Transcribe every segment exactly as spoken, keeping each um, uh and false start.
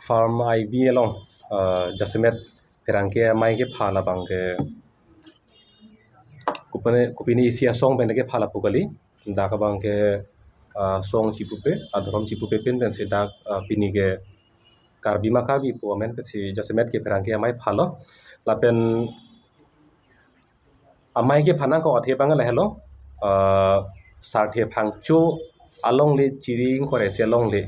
Farm I B along, eh, jasemet pherangke amei kepha labang ke kopine, kopine isi asong pen kepha lapu kali. Dak abang ke, eh, song chipupe, adhorom chipupe pen pensi dak, eh, pini ke Karbi ma Karbi pu amen pensi jasemet ke pherangke amei phalo. Lapen amei kepha nangkok athe abang lahelo, eh, Sarthe Phangcho alongle, Chiring Koresi alongle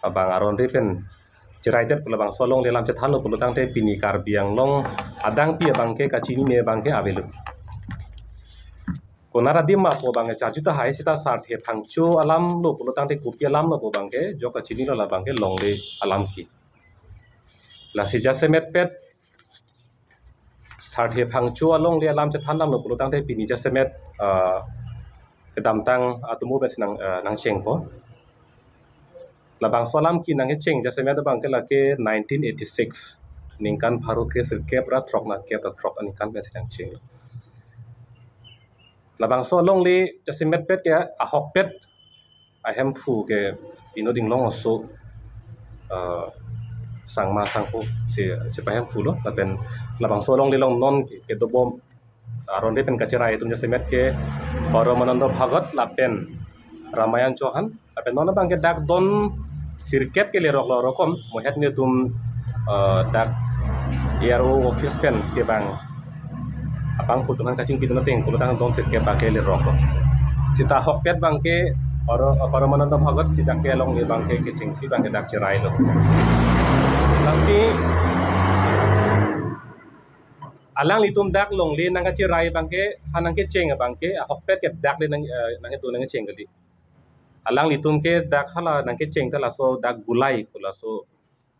abang aron re pen chiraidet pu labangso alongle alam chethanlo pulo tangte pini Karbi Anglong adangpi abang ke kachinine abang ke avelo. Konat adim ma pu abang ke charju tahai, seta Sarthe Phangcho alam lo pulo tangte kopi alam lo pu abang ke jok kachinilo labang ke longle alam ke. Lasi jasemet pet Sarthe Phangcho alongle alam chethan damlo pulo tangte pini jasemet, eh, kedamtang atomo pensi nang, eh, nangchengpo. Labangso alam ke nangkecheng jasemet abang ke lake nineteen eighty-six, ningkan pharo kre sirkep ra throk, na kep ra throk aningkan pensi nangcheng. Labangso alongle jasemet pet ke ahokpet ahemphu ke inut inglong aso, eh, sangma sangpo si chepahemphulo, lapen labangso alongle along non ke, kedobom aron re pen kacherai atum jasemet ke Paramananda Bhagat lapen Ramayan Chauhan, lapen non abang ke dak don sirkep ke leroklo rokom, mohet netum, eh, dak A R O office pen kevang abangphu atum aphan kachingki dun ateng pulo tang don sirkep abang ke leroklo. Seta ahokpet abang ke Para-, Paramananda Bhagat si dak ke alongle abang ke kechengsi abang ke dak cherailo. Lasi alanglitum dak longle nangkacherai abang ke, ha nangkecheng abang ke ahokpet ke dak le nang, eh, nangkedo nangkecheng kali. Alanglitum ke dak hala nangkecheng ta laso dak Gulai pu laso,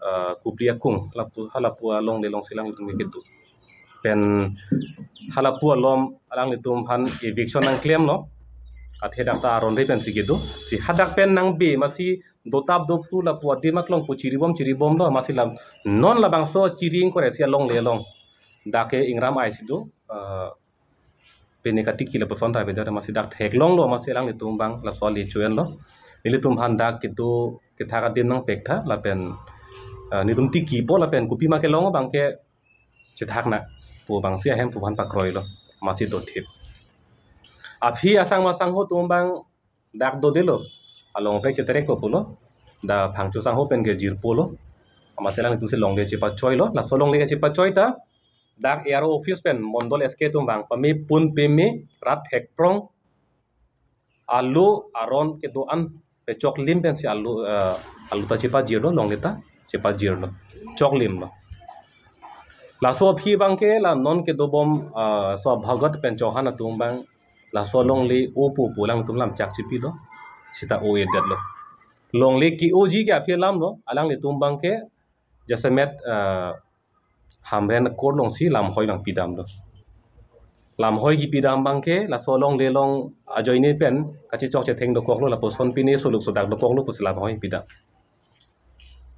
eh, Kupri akung, halapu, halapu alongle alongsi alanglitum kedo. Pen halapu alom alanglitum aphan eviction nangklemlo. Athe dak ta aron re pensi kedo. Si hadak pen nangbe masi dotap dophu lapu adim aklong pu chiribom chiribomlo, masi lam non labangso Chiring Koresi alongle along dak ke ingram ai si do, eh, pini katiki lapuson ta beda masi dak theklonglo, masi alanglitum abang laso ale choenlo. Nelitum aphan dak kedo kethak adim nangpek tha lapen, eh, netum tikipo lapen kopima kelong abang ke chethak nang pu abangsi ahemphu aphan pakroilo, masi dothip. Aphi asangma sangho atum abang dak dodelo, along pek cheterekpo pulo, dak Phangcho sangho pen ke jirpolo, masi alanglitum si longle chepachoilo, laso longle kechepachoi ta dak A R O office pen mondol S K atum abang pame pun pame rat hekprong, alu aron kedo-an pechoklim pensi alu, eh, alu ta chepajirlo, longle ta chepajirlo, choklimlo. Laso aphi abang ke la non kedobom, eh, so Bhagat pen Chauhan atum abang laso longle opo pu alangtum lamchak chipilo, seta o-edetlo. Longle ke-oji ke aphi alamlo, alanglitum abang ke jasemet, eh, Hamren Court alongsi lamhoi abang pidamlo. Lamhoi kipidam abang ke laso alongle along ajoine pen kachechok chetheng dokoklo, lapuson pine soluk sodak dokoklo pusi lamhoi pidam.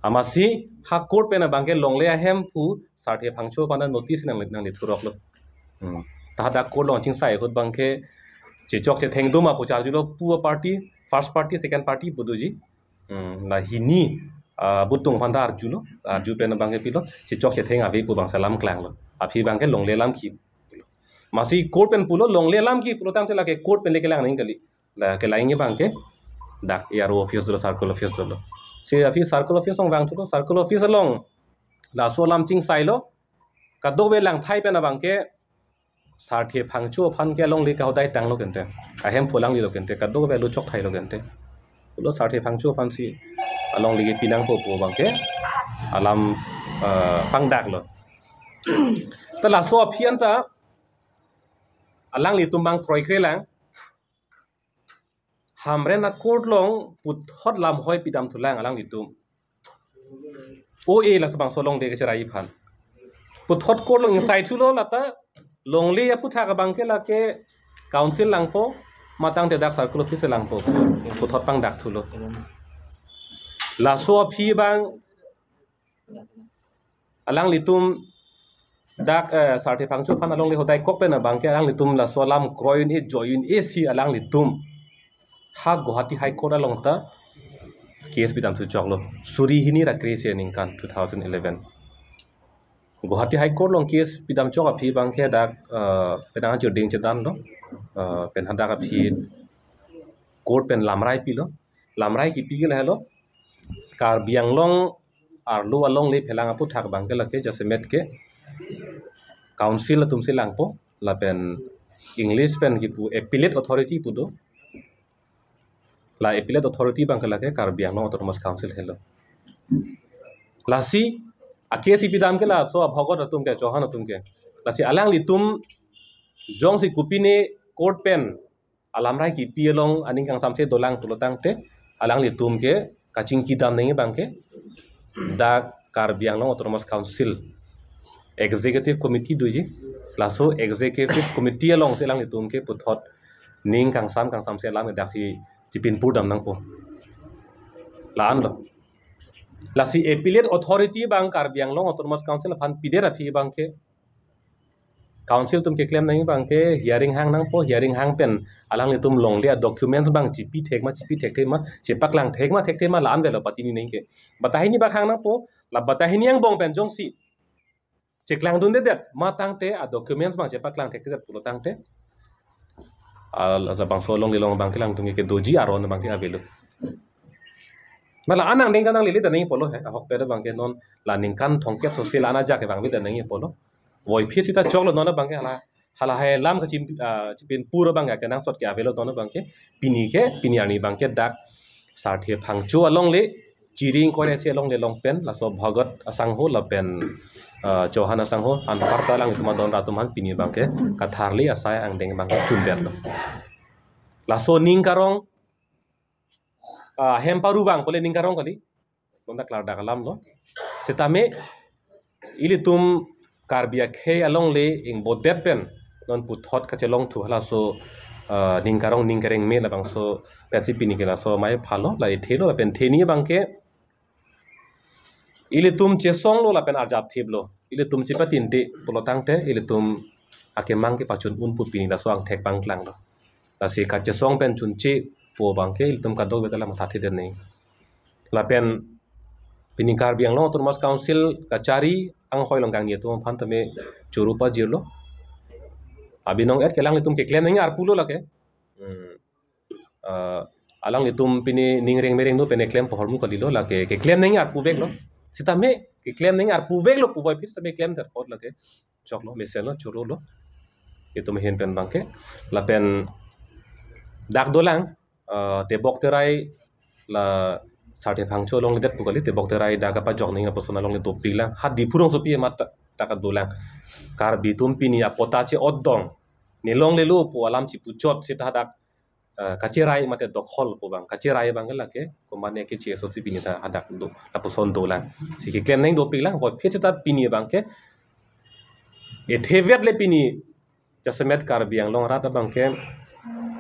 Amatsi ha court pen abang ke longle ahemphu Sarthe Phangcho aphan notice nang, nanglethuroklo. Hmm. Ta dak court along chingsai ahut abang ke chechok chetheng doma pu charjulo, pu a party, first party, second party pu doji. Hmm, la hini, ah, butung aphan ta arjulo, arju pen abang ke pilo, chechok chetheng ave pu abang si alam klanglo. Aphi abang ke longle alam ke pulo. Masi court pen pulo, longle alam ke pulo tangte lake court pen le kelang nangji kali. La kelang abang ke dak A R O office dolo, circle office dolo. Si aphi circle office along vangthulo, circle office along laso alam chingsailo, kadokave langthai pen abang ke Sarthe Phangcho aphan ke alongle kahodai tanglo kente. Ahemphu alanglelo kente. Kadokave alu chokthailo kente. Pulo Sarthe Phangcho aphansi alongle kepinangpo pu abang ke alam, eh, pangdaklo. Ta laso aphi anta alanglitum abang kroikrelang. Hamren a-court along puthot lamhoi pidamthulang alanglitum. O A laso bangso longle kecherai aphan. Puthot court along ingsaithulo, lata longle aphuthak abang ke lake council langpo, matang te dak circle office langpo. Puthot pangdakthulo. Laso aphi abang alanglitum dak, eh, Sarthe Phangcho aphan alongle hodai kok pen abang ke alanglitum laso alam kroi un-e joi un-e si alanglitum ha Guwahati High Court along ta case pidam su choklo. Suri hini ra kre-isi aningkan two thousand eleven. Guwahati High Court along case pidam chok aphi abangke dak, eh, penang chirding chedan lo. Eh, pen hadak aphi court pen lamrai pilo. Lamrai kipi ke lahelo. Karbi Anglong arlo alongle phelang aphuthak abangke lake jasemet ke council atum si langpo. Lapen English pen kipu appellate authority pu do. La appellate authority abangke lake Karbi Anglong Autonomous Council helo. Lasi a case ipidam ke laso abhogot atum ke, Chauhan atum ke. Lasi alanglitum jongsi kopine court pen alamrai kipi along aning kangsamse dolang pulo tangte, alanglitum ke kachingki dam nangji abangke dak Karbi Anglong Autonomous Council Executive Committee doji. Laso Executive Committee alongsi alanglitum ke puthot ning kangsam kangsamse alam daksi chipinpur dam nangpo. La-an lo. Lasi appellate authority abang Karbi Anglong Autonomous Council aphan pidet aphi abangke council atum keklem nangji abangke hearing hang nangpo, hearing hang pen alanglitum longle a documents abang chipi thek ma, chipi thekthe ma, chepaklang thek ma, thekthe ma, la-an avelo pachini nangji ke. Batai hini bak hang nangpo, la batai hini angbong pen jongsi cheklangdundedet ma tangte, a documents abang chepaklang thekthedet pulo tangte, a, labangso alongle along abangke alanglitum ke doji, aron abangke avelo. Ma la-an angdeng kananglele dan nangji apotlo he, ahokpet abangke non la ningkan thomkep sose la-an ajak ke vangve dan nangji apotlo. Voiphit sita choklo non abangke hala, hala hai alam kachim, ah, chipinpur abangke kenangsot ke avelo non abangke pini ke, pini arni abangke dak Sarthe Phangcho alongle, Chiri ingkoi ra isi alongle along pen, laso Bhagat asangho lapen, ah, Chauhan asangho, anparta alanglitum adon rat atum aphan pini abangke katharli asai angdeng abangke chundetlo. Laso ning karong, ah, hem paru vang pule ning karong kali. Non ta klardak alam lo. Setame ilitum Karbi akhei alongle ingbodet pen non puthot kachelongthu halaso, ah, ning karong ning kereng me labangso pensi pini ke laso amei phalo, la ithelo lapen theni abangke ilitum chesonglo lapen arjap thiplo. Ilitum chepatinte pulo tangte ilitum akemang kepachun un pu pini laso angthek pangklanglo. Lasi kachesong pen chunche pu abangke ilitum kadokave ta la matha thedet nangji. Lapen pini Karbi Anglong Autonomous Council kachari anghoi along kangni atum aphan tame choro pajirlo. Abinong et ke alanglitum keklem nangji arpu lo lake. Hmm. Ah, alanglitum pini ning reng mereng do pen keklem pahormu kalilo, lake keklem nangji arpu veklo. Setame keklem nangji arpu veklo pu voiphit setame klemdet apot lake choklo, mesenlo, chorolo. Itum ahin pen abangke. Lapen dak dolang, ah, Tebok Terai la Sarthe Phangcho alongledet pu kali, Tebok Terai dak kapajok nangji lapuson alongle dopiklang. Ha Diphu rongsopi amat ta, ta kadolang. Karbi atum pini apota che-otdong. Nelonglelo pu alam chipuchot seta dak, eh, kacherai mate dokhol pu abang. Kacherai abangke lake komane keche asosi pini ta hadak do, lapuson dolang. Si keklem nangji dopiklang, voiphit seta pini abangke ethevet le pini jasemet Karbi Anglong arat abangke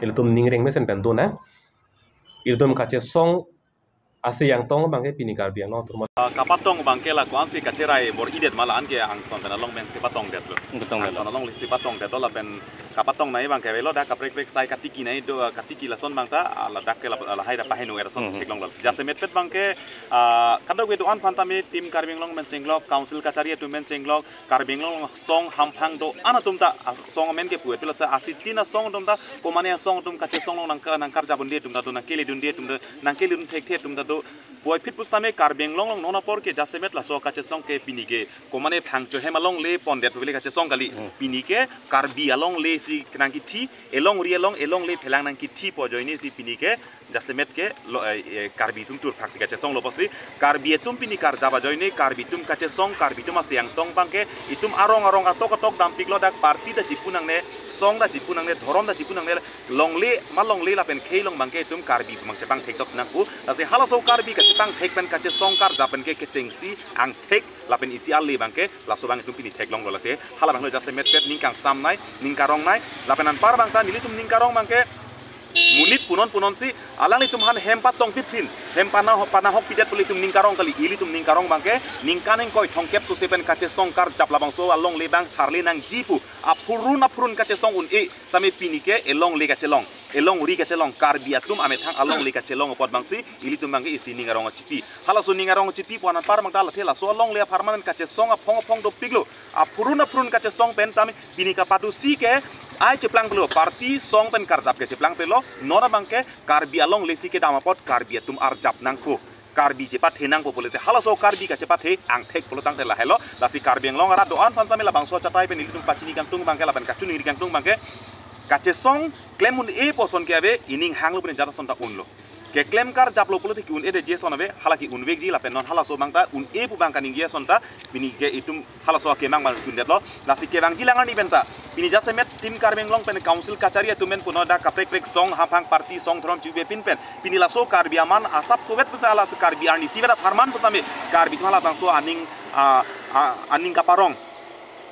ilitum ning reng mesen pen donang. Ilitum kachesong asi angtong abangke pini Karbi Anglong atum. Ah, kapatong abangke la ko-ansi kacherai bor-idet ma, la-an ke angton pen along pensi patongdetlo. Patongdetlo. Angton alongle si patongdetlo lapen kapatong nangji abangke avelo, dak kaprek prek sai katiki nangji do, ah, katiki lason abang ta, ah, ladak ke la, lahai ta paheno era son Hmm. si theklonglo. Jasemetpet abangke, ah, kadokave do-an aphan tame Team Karbi Anglong pen chenglok, council kachari atum pen chenglok, Karbi Anglong asong hamphang do-an atum ta, asong amen ke puet pila sa asitin asong atum ta, komane asong atum kachesong along nangka-, nangkarjap dunde atum ta do, nangkeledunde atum ta, nangkeledun thekthe atum ta do. Voiphit pusitame Karbi Anglong along non apor ke jasemet laso kachesong ke pini ke komane Phangcho hem alongle pondet pu beli kachesong kali. Hmm. Pini ke Karbi alongle si nangkithi, elongri along, elongle phelang nangkithi pu ajoine si pini ke jasemet ke lo, eh, eh, Karbi atum thurphak si kachesonglo pusi, Karbi atum pini karjap ajoine, Karbi atum kachesong, Karbi atum asi angtong abangke, itum arong arong atok atok dampiklo, dak party ta chipu nangne, song ta chipu nangne, dhorom ta chipu nangne, longle, malongle lapen khei along abangke itum Karbi abang chepangthek tok si nangpo, lasi halaso Karbi kachepangthek pen kachesong karjap pen ke kechengsi angthek lapen isi ale abangke, laso abang itum pini theklonglo lasi, hala abanglo jasemetpet ning kangsam nangji, ning karong nangji, lapen anpar abang ta nelitum ning karong abangke, monit punon punon si, alanglitum aphan hem patong piplin, hem pana, panahok pidet pu ilitum ning karong kali, ilitum ning karong abangke, ningkan ingkoi thomkep sose pen kachesong karjap labangso alongle abang tharle nangji pu, aphurun aphurun kachesong un-e, tame pini ke elongle kachelong. elongri kachelong, Karbi atum amethang alongle kachelong apot abangsi ilitum abangke isi ning arong achipi. Halaso ning arong achipi pu-an anpar abang ta la athe laso alongle apharman kachesong aphong aphong dopiklo, aphurun aphurun kachesong pen tame pini kapatu si ke ai cheplangpelo, party song pen karjap ke cheplangpelo, non abangke Karbi alongle si kedam apot Karbi atum arjap nangpo. Karbi chepathe nangpo pule si halaso Karbi kachepathe angthek pulo tangte lahelo. Lasi Karbi Anglong arat do-an aphan sami labangso achatai pen ilitum pachini kangtung abangke lapen kachiningri kangtung abangke kachesong klem un-e pu ason ke ave, ining hanglo pu ne jat ason ta unlo. Keklem karjaplo pulote ke-un-edet ason ave, hala ke-unvekji lapen non halaso abang ta un-e pu abang kaningje ason ta pini ke itum halaso akemang abang chundetlo. Lasi kevangji lang arni pen ta pini jasemet Team Karbi Anglong pen Council kachari atum pen puno dak kaprek prek song, hamphang, party song, dhorom chibe pin pen pini laso Karbi aman asap sovet pusi laso Karbi arni isivet apharman pusitame Karbi atum halabangso aning, ah, ah, aning kaparong,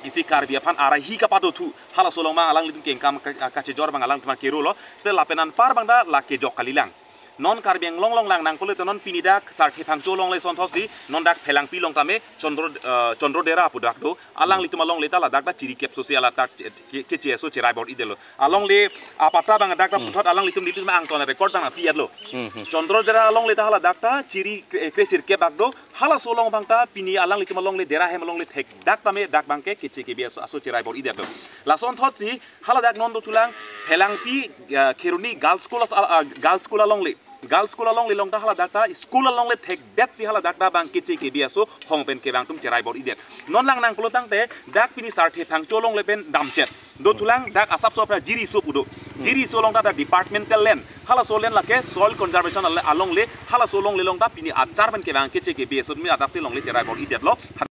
isi Karbi aphan arahi kapado thu, halaso along abang alanglitum kengkam ka-, kachejor abang alangtum kerolo. Si lapen anpar abang ta la kejok kalilang. Non Karbi Anglong along lang nang pulote non pini dak Sarthe Phangcho alongle asonthotsi non dak Phelangpi along tame Chandro, eh, Chandro Dera pu dak do. Alanglitum alongle ta ladak ta chiri kep so si hala dak ke, ke, keche aso cherai bor-idetlo. Alongle apatta abang dak ta Hmm. puthot alanglitum nelitum angton record abang pi-etlo. Hmm, hmm. Chandro Dera alongle ta hala dak ta chiri kre-, kresirkep bak do. Halaso along abang ta pini alanglitum alongle Dera hem alongle thekdak tame dak abangke keche kebi aso, aso cherai bor-idetlo. Lasonthotsi hala dak non dothulang Phelangpi, ah, Kheroni Girls School as-, ah, ah, Girls School alongle. Girls School alongle along ta hala dak ta school alongle thekdetsi hala dak ta abang keche kebi aso hong pen kevang atum cherai bor-idet. Non lang nang pulo tangte dak pini Sarthe Phangcho alongle pen damchet. Dothulang dak asap so apra Jiri so pu do. Jiri so along ta dak departmental land. Halaso land lake soil conservation al-, alongle, halaso alongle along ta pini achar pen kevang keche kebi aso tumi adak si alongle cherai bor-idetlo.